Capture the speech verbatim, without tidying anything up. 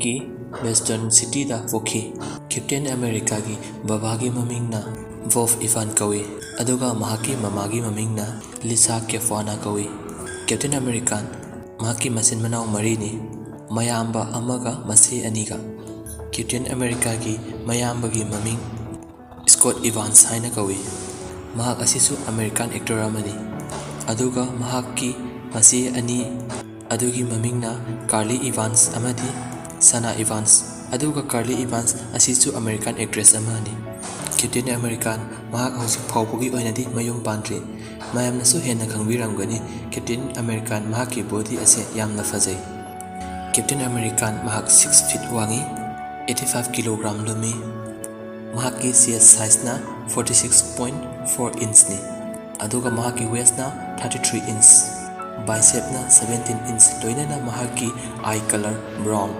ꯀꯤ ꯕꯦꯁꯇꯔꯟ ꯁꯤꯇꯤꯗ ꯄꯣꯛꯈꯤ꯫ ꯀꯦꯞꯇꯦꯟ ꯑꯃꯦꯔꯤꯀꯥꯒꯤ ꯕꯕꯥꯒꯤ ꯃꯃꯤꯡꯅ ꯕꯣꯕ ꯏꯚꯥꯟ ꯀꯧꯏ, ꯑꯗꯨꯒ ꯃꯍꯥꯛꯀꯤ ꯃꯃꯥꯒꯤ ꯃꯃꯤꯡꯅ ꯂꯤꯁꯥ ꯀꯦꯐ꯭ꯋꯥꯅꯥ ꯀꯧꯏ꯫ ꯀꯦꯞꯇꯦꯟ ꯑꯃꯦꯔꯤꯀꯥꯟ ꯃꯍꯥꯛꯀꯤ ꯃꯆꯤꯟ ꯃꯅꯥꯎ ꯃꯔꯤꯅꯤ, ꯃꯌꯥꯝꯕ ꯑꯃꯒ ꯃꯆꯦ ꯑꯅꯤꯒ꯫ ꯀꯦꯞꯇꯦꯟ ꯑꯃꯦꯔꯤꯀꯥꯒꯤ ꯃꯌꯥꯝꯕꯒꯤ ꯃꯃꯤꯡ ꯁ꯭ꯀꯣꯠ ꯏꯚꯥꯟꯁ ꯍꯥꯏꯅ ꯀꯧꯏ꯫ ꯃꯍꯥꯛ ꯑꯁꯤꯁꯨ ꯑꯃꯦꯔꯤꯀꯥꯟ ꯑꯦꯛꯇꯔ ꯑꯃꯅꯤ꯫ ꯑꯗꯨꯒ ꯃꯍꯥꯛꯀꯤ ꯃꯆꯦ ꯑꯅꯤ ꯑꯗꯨꯒꯤ ꯃꯃꯤꯡꯅ ꯀꯥꯔꯂꯤ ꯏꯚꯥꯟꯁ ꯑꯃꯗꯤ ꯁꯅꯥ ꯏꯚꯥꯟꯁ꯫ ꯑꯗꯨꯒ ꯀꯥꯔꯂꯤ ꯏꯚꯥꯟꯁ ꯑꯁꯤꯁꯨ ꯑꯃꯦꯔꯤꯀꯥꯟ ꯑꯦꯛꯇ꯭ꯔꯦꯁ ꯑꯃꯅꯤ꯫ ꯀꯦꯞꯇꯦꯟ ꯑꯃꯦꯔꯤꯀꯥꯟ ꯃꯍꯥꯛ ꯍꯧꯖꯤꯛ ꯐꯥꯎꯕꯒꯤ ꯑꯣꯏꯅꯗꯤ ꯃꯌꯨꯝ ꯄꯥꯟꯗ꯭ꯔꯤ꯫ ꯃꯌꯥꯝꯅꯁꯨ ꯍꯦꯟꯅ ꯈꯪꯕꯤꯔꯝꯒꯅꯤ, ꯀꯦꯞꯇꯦꯟ ꯑꯃꯦꯔꯤꯀꯥꯟ ꯃꯍꯥꯛꯀꯤ ꯕꯣꯗꯤ ꯑꯁꯦ ꯌꯥꯝꯅ ꯐꯖꯩ꯫ ꯀꯦꯞꯇꯦꯟ ꯑꯃꯦꯔꯤꯀꯥꯟ ꯃꯍꯥꯛ ꯁꯤꯛꯁ ꯐꯤꯠ ꯋꯥꯡꯏ, ꯑꯩꯠꯇꯤ ꯐꯥꯏꯚ ꯀꯤꯂꯣꯒ꯭ꯔꯥꯝ ꯂꯨꯝꯃꯤ꯫ ꯃꯍꯥꯛꯀꯤ chest size forty six point four ꯏꯟꯆꯅꯤ, ꯑꯗꯨꯒ ꯃꯍꯥꯛꯀꯤ ꯋꯦꯁꯅ ꯊꯥꯔꯇꯤ ꯊ꯭ꯔꯤ ꯏꯟꯆ, ꯕꯥꯏꯁꯦꯞꯅ ꯁꯚꯦꯟꯇꯤꯟ ꯏꯟꯆ, ꯂꯣꯏꯅꯅ ꯃꯍꯥꯛꯀꯤ ꯑꯥꯏ ꯀꯂꯔ ꯕ꯭ꯔꯥꯎꯟ,